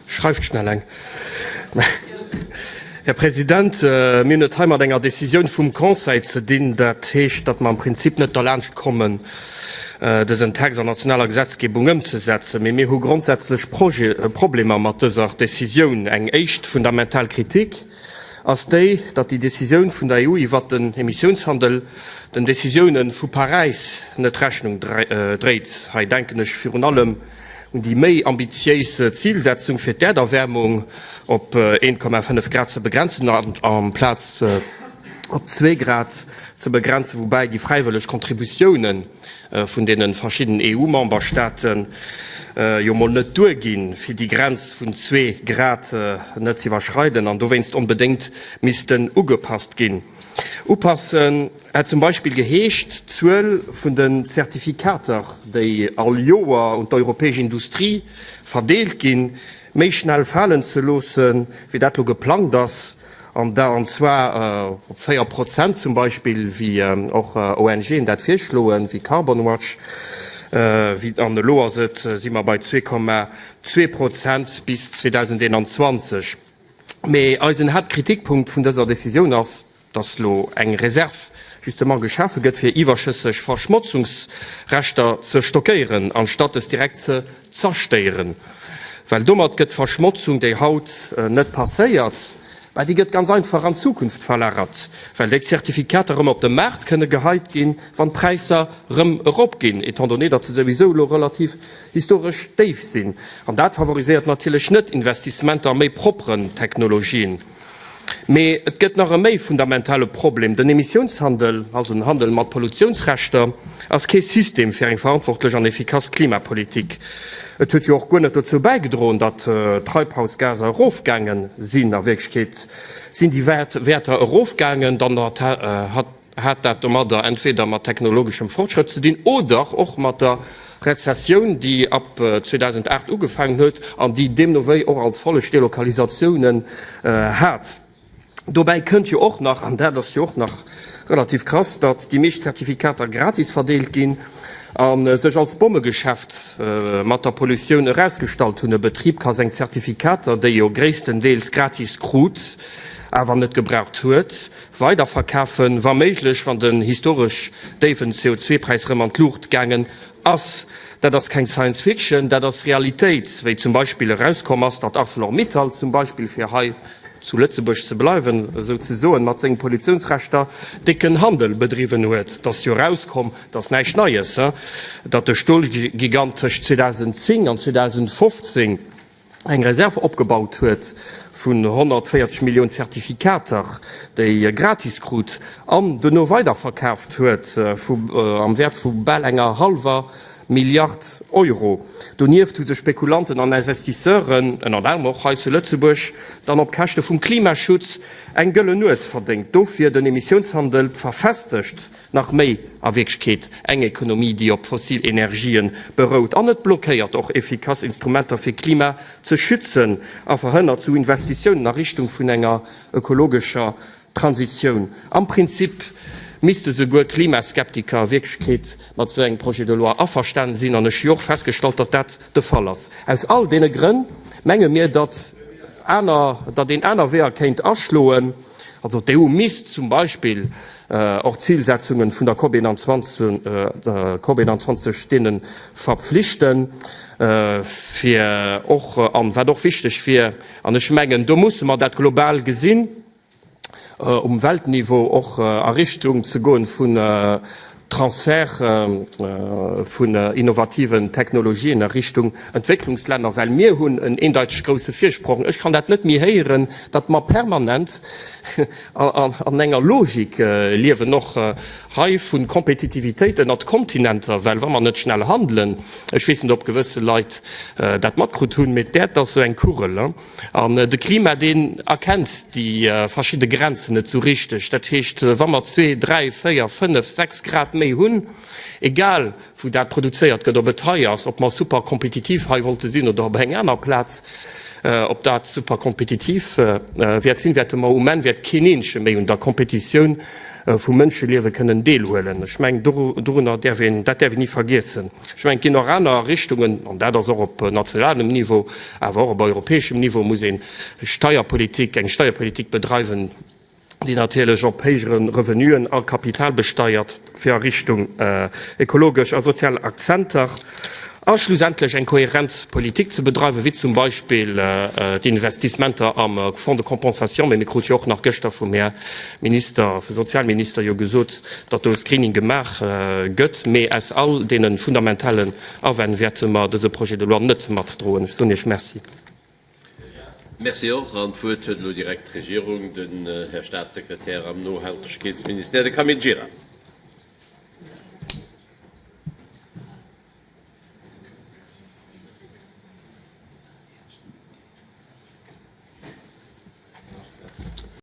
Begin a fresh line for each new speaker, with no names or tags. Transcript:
Schreift schnell eng. Här President, mir hunn et hei mat enger Décisioun vum Conseil ze dinn. Dat heescht, datt mer am Prinzip net derlaanscht kommen, dësen Text an nationaler Gesetzgebung ëmzesetzen. Mee mir hu grondsätzlech Problemer mat dëser Décisioun. Eng éischt fundamental Kritik ass déi, datt déi Décisioun vun der EU iwwert den Emissiounshandel den Décisiounen vu Paräis net Rechnung dréit. Hei denken ech virun allem un déi méi ambitiéis Zilsetzung, fir d'Äerderwäermung op 1,5 Grad ze begrenzen, amplaz op zwee Grad ze begrenzen, woubäi déi fräiwëlleg Contributioune vun deene verschiddenen EU-Memberstaate jo mol net duerginn, fir déi Grenz vun zwee Grad net z'iwwerschreiden an dowéinst onbedéngt missten ugepasst ginn. Upassen hätt zum Beispill geheescht, d'Zuel vun den Zertifikater, déi all Joer un d'europäesch Industrie verdeelt ginn, méi schnell falen ze loossen, wéi dat lo geplangt ass, an zwar op 4 Prozent zum Beispill, wéi och ONGen dat virschloen, wéi Carbon Watch. An elo ass et, si mer bei 2,2 Prozent bis 2021. Mee eisen Haaptkritikpunkt vun dëser Decisioun ass, dass elo eng Reserv justement geschafe gëtt, fir iwwerschësseg Verschmotzungsrechter ze stockéieren, anstatt es direkt ze zerstéieren. Well domat gëtt d'Verschmotzung, déi haut net passéiert, mä déi gëtt ganz einfach an d'Zukunft verlagert, well déi Zertifikater erëm op de Maart kënne geheit ginn, wann d'Präisser erëm eropginn, étant donné, datt se souwisou elo relativ historesch déif sinn. An dat favoriséiert natierlech net Investissementer a méi propperen Technologien. Mee et gëtt nach e méi fundamentale Problem, Den Emissiounshandel, also den Handel mat Pollutiounsrechter, ass kee System fir eng verantwortlech an efficace Klimapolitik. Et huet jo och guer net dozou bäigedroen, datt d'Treibhausgaser erofgaange sinn. A Wierklechkeet sinn déi Wäerter erofgaangen, dann hat Hat dat domadder entweder mat technologeschem Fortschrëtt ze dinn oder och mat der Rezessioun, déi ab 2008 ugefaangen huet an déi deemno wéi och als Folleg Delokalisatiounen hat. Dobäi kënnt jo och nach, an dat ass jo och nach relativ krass, datt déi meescht Zertifikater gratis verdeelt ginn a sech als Bommegeschäft mat der Pollutioun erausgestallt hunn. E Betrib ka seng Zertifikater, déi jo gréisstendeels gratis krut, awer net gebraucht huet, Weiderverkafen, wa méiglech, wann den historesch déiwen CO2-Präis rëm an d'Luucht gaangen ass. Dat ass keng Science Fiction, dat ass Realitéit, wéi zum Beispill erauskomm ass, datt Arcelor-Mittal zum Beispill, fir hei zu Lëtzebuerg ze bleiwen, souzesoen, mat sengen Pollutiounsrechter décken Handel bedriwwen huet. Et ass jo erauskomm, dat ass näischt Neies, datt de Stolgigant tëscht 2010 an 2015, eng Reserve opgebaut huet vun 140 Millioun Zertifikater, déi e gratis krut an dono weiderverkaaft huet am Wäert vu bal enger hallwer Milliard Euro. Donieft hu sech Spekulanten an Investisseuren, ënnert anerem och hei zu Lëtzebuerg, dann op Käschte vum Klimaschutz eng gëllen Nues verdéngt. Dofir den Emissiounshandel verfestegt Nach méi a Wierklechkeet eng Ekonomie, déi op fossil Energien berout. An et blockéiert och efficace Instrumenter fir Klima ze schützen a verhënnert sou Investitiounen a Richtung vun enger ökologescher Transitioun. Am Prinzip misste souguer Klimaskeptiker a Wierklechkeet mat sou engem Projet de loi averstanen sinn. An ech hu jo och festgestallt, datt dat de Fall ass. Aus all deene Grënn menge mir, datt aner, datt een aner Weeër kéint aschloen. Also d'EU misst zum Beispill och d'Zilsetzungen vun der COP 21, COP 21 deene verpflichten, fir och, an wat och wichteg wier, an ech mengen do musse mer dat global gesinn, um Weltniveau och a Richtung ze goen vun Transfert vun innovativen Technologien a Richtung Entwécklungslänner, well mir hunn en eendeiteg grousse Virsprong. Ech kann dat net méi héieren, datt mer permanent an enger Logik liewen, och hei vu Kompetitivitéit ënnert Kontinenter, well wa mer net schnell handelen, ech weess net, ob gewësse Leit dat matkrut hunn, mee d'Äerd ass esou eng Kugel. An de Klima, deen erkennt déi verschidde Grenzen net esou richteg. Dat heescht, wa mer zwee, dräi, véier, fënnef, sechs Grad méi hunn, egal wou dat produzéiert gëtt, ob et hei ass, ob mer super kompetitiv hei wollte sinn oder op eng aner Plaz. Ob dat super kompetitiv wäert sinn, wäerte mer um Enn wäert keen eenzege méi un der Kompetitioun vu Mënscheliewe kënnen deelhuelen. Ech mengen, dorunner däerf een, dat däerf een ni vergiessen. Ech mengen, et ginn och aner Richtungen, an dat ass och op nationalem Niveau, awer och op europäeschem Niveau muss ee Steierpolitik, eng Steierpolitik bedreiwen, déi natierlech op héijere Revenuen a Kapital besteiert, fir a Richtung ekologesch a sozial Akzenter a schlussendlech eng kohärent Politik ze bedreiwen, wéi zum Beispill d'Investissementer am Fonds de compensation. Mee mir krute jo och nach gëschter vum Här Minister, vum Sozialminister jo gesot, datt do e Screening gemaach gëtt. Mee aus all deene fundamentalen Awänn wäerte mer dëse Projet de loi net matdroen. Ech soen Iech Merci.
Merci och. An d'Wuert huet elo direkt d'Regierung, den Här Statssekretär am Nohaltegkeetsministère, de Camille Gira.